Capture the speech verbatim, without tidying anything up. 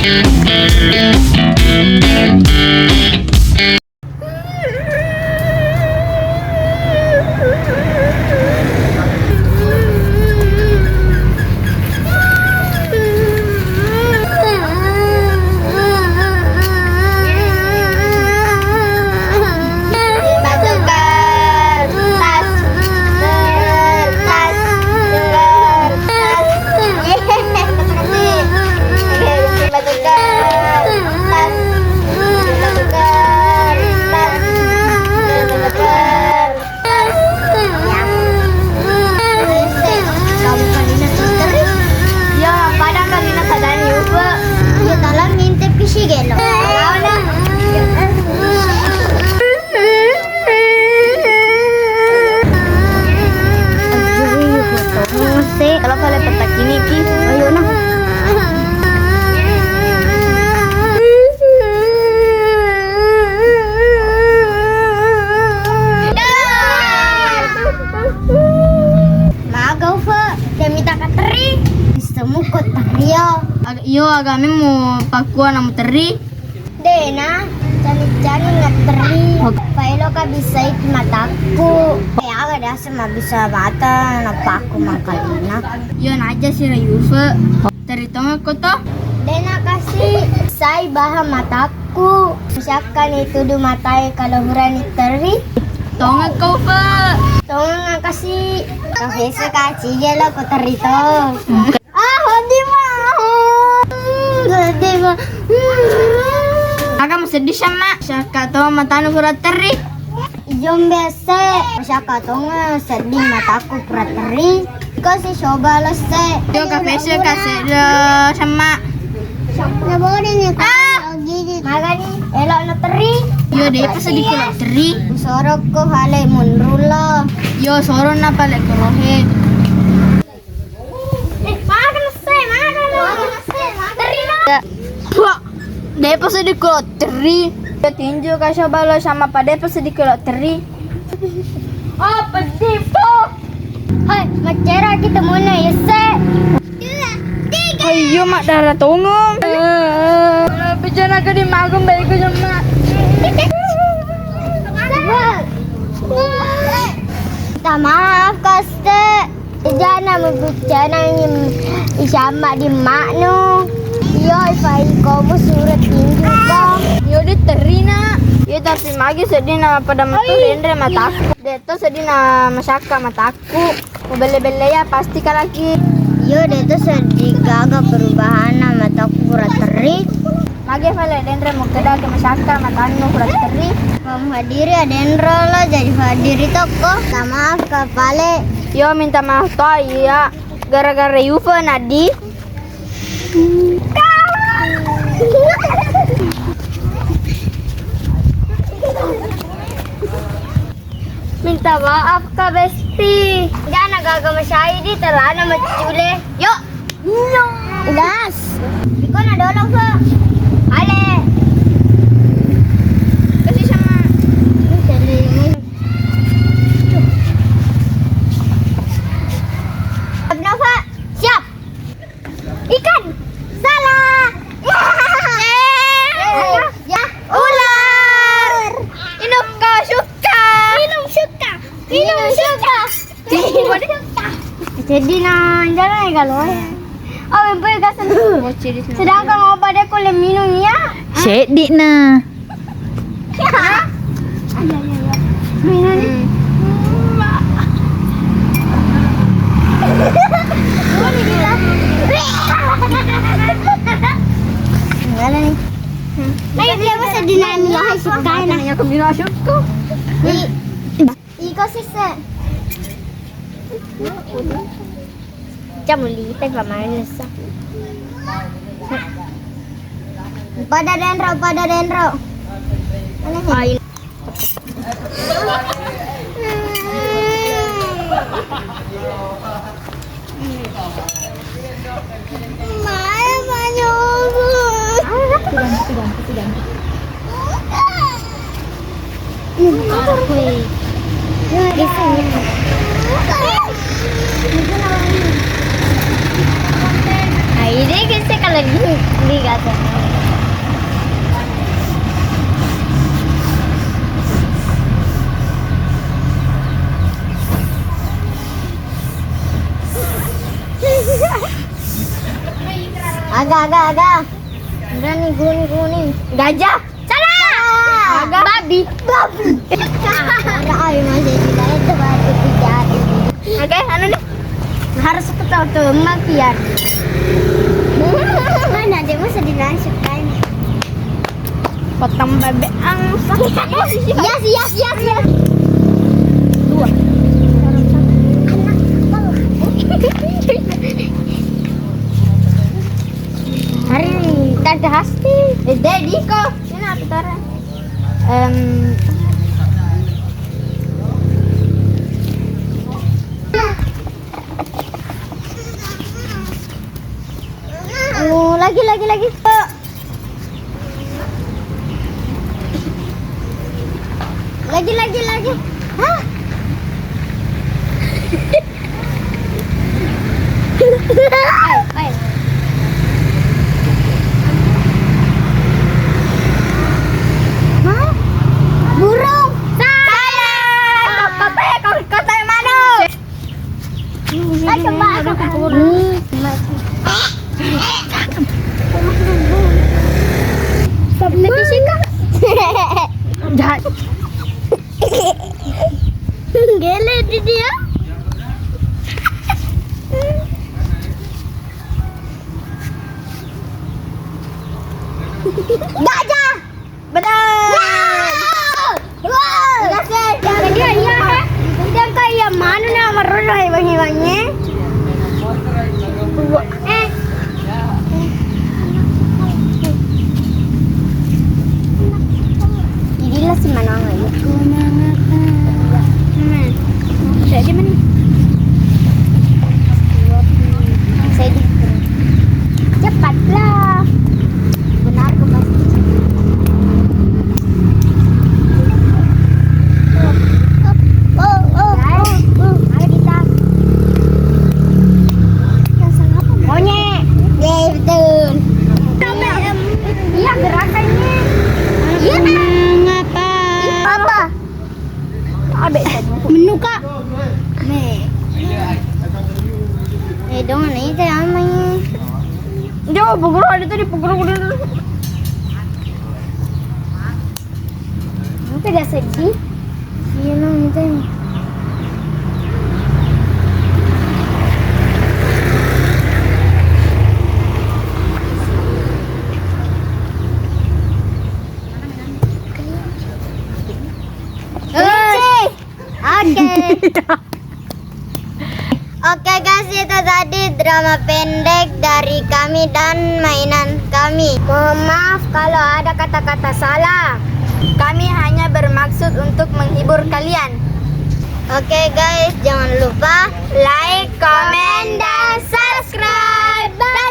Iya, pada kalina sadani upa. Iya, tala minte pisi gelo. Lawana. Kalau pale petak ini ki. Ayo nah. Maga ufa, de mita ka teri. Semukot tario. Ag-, iyo agame mu pakua namu teri. Dena, cani-cani na teri. Oke. Paelo ka bisai matakku. Ya aga dasa mabisa mata napakku mangkalina. Iyo naja sira yufe. Teri tongeng ko to? Dena kasi sai baha matakku. Siakkani tudu matae kalau hurani teri. Tongeng ko fe. Tongeng kasi. Ka fese ka cigelo ko teri to. Ah, sedih ma. Sedih ma. Aga mu sedih sama. Siakka to matanu hura teri. Iyombe se, siakka tonga seddi matakku pura teri. Iko si coba lo se. Yo ka fese ka sedde semma. Na boring ya. Ah! Magani elo na teri. Yo de pa seddi ko teri. Sorokko hale munrulo. Yo soro na pale ko rohe. Eh, makan se, makan. Terima. Wah, depa seddi ko teri. Tinju ka coba lo sama pa depa seddi ko teri. Oh, pedih po. Hai, macera kita mona ya se. Ayo mak darah tongong. Pejana gede magung baik gue sama. Minta maaf kaste. Jana mabbicara isama di maknu. Iyo ifai komu surat tinju ko. Iyo diterina. Iyo tapi magi seddi na pada metu denre mataku. Deto seddi na masyakka mataku. Mabelle-belle ya pasti kalaki. Iyo deto seddi gaga perubahan na mataku pura teri. Mage fale denre mukkeda ke masyakka matannu pura teri. Kamu hadiri ya denro lo jadi hadiri toko. Minta maaf ka fale. Yo minta maaf to iya gara-gara yufa nadi. Minta maaf ka besti. Jana gaga masyai di telana macule. Yo. Gas. Iko na dolong, Fa. Ale. Kasih sama. Abna, Fa. Siap. Ikan. Salah. Ya. Ya. Ular. Minum kau suka. Minum suka. Minum suka. Seddi na jana e galo e. Oh, mempo e gasen. Sedangkan mau pada ko le minum ya. Seddi na. Minum ni. Ngala ni. Ayo dia masa dinami lah suka na. Ya kami lah suka. Iko sisse. Jamulita pamain sa. Pada denro, pada denro. Mana sih? Ini guys, kalau di, di Aga, aga, aga. Udah nih, kuning, kuning. Gajah. Salah. Salah. Aga. Babi. Babi. Ada ayo masih tidak itu babi dijadi. Oke, anu nih. Harus ketawa tuh, makian. Mana aja masa dilangsung kan? Potong bebek angsa. Yes, yes, yes, yes. Dua. Hari Tante Hasti. Eh, Dedi kok. Ini apa, Tara? Em, Oh, lagi, lagi, lagi. Lagi, lagi, lagi. Hah? Ayo, ayo. Hah? Burung. Salah. Kau, kau, kau, kau, kau, manuk. Jahat. Gele di dia. Gajah. Benar. Wow. Wow. Iya, iya, eh. Iya, engka iya manu na marro hewangi-wangi. Eh. Jadi lah si mana ya? Aku mengapa? Hmm. Saya di mana? Saya di Cepatlah. Benar ke pasti. Oh, oh, oh, oh. Ayo kita. Monyet. Yeay, betul. Iya, gerakannya. Iya. Mengapa? Apa? Abe. Menuka. Nih. Eh, dong, nih, teh, amai. Dia mau pukul, ada tadi pukul, pukul. Itu gak sedih. Iya, nang, itu. Oke. Oke guys, itu tadi drama pendek dari kami dan mainan kami. Mohon maaf kalau ada kata-kata salah. Kami hanya bermaksud untuk menghibur kalian. Oke guys, jangan lupa like, komen, dan subscribe. Bye.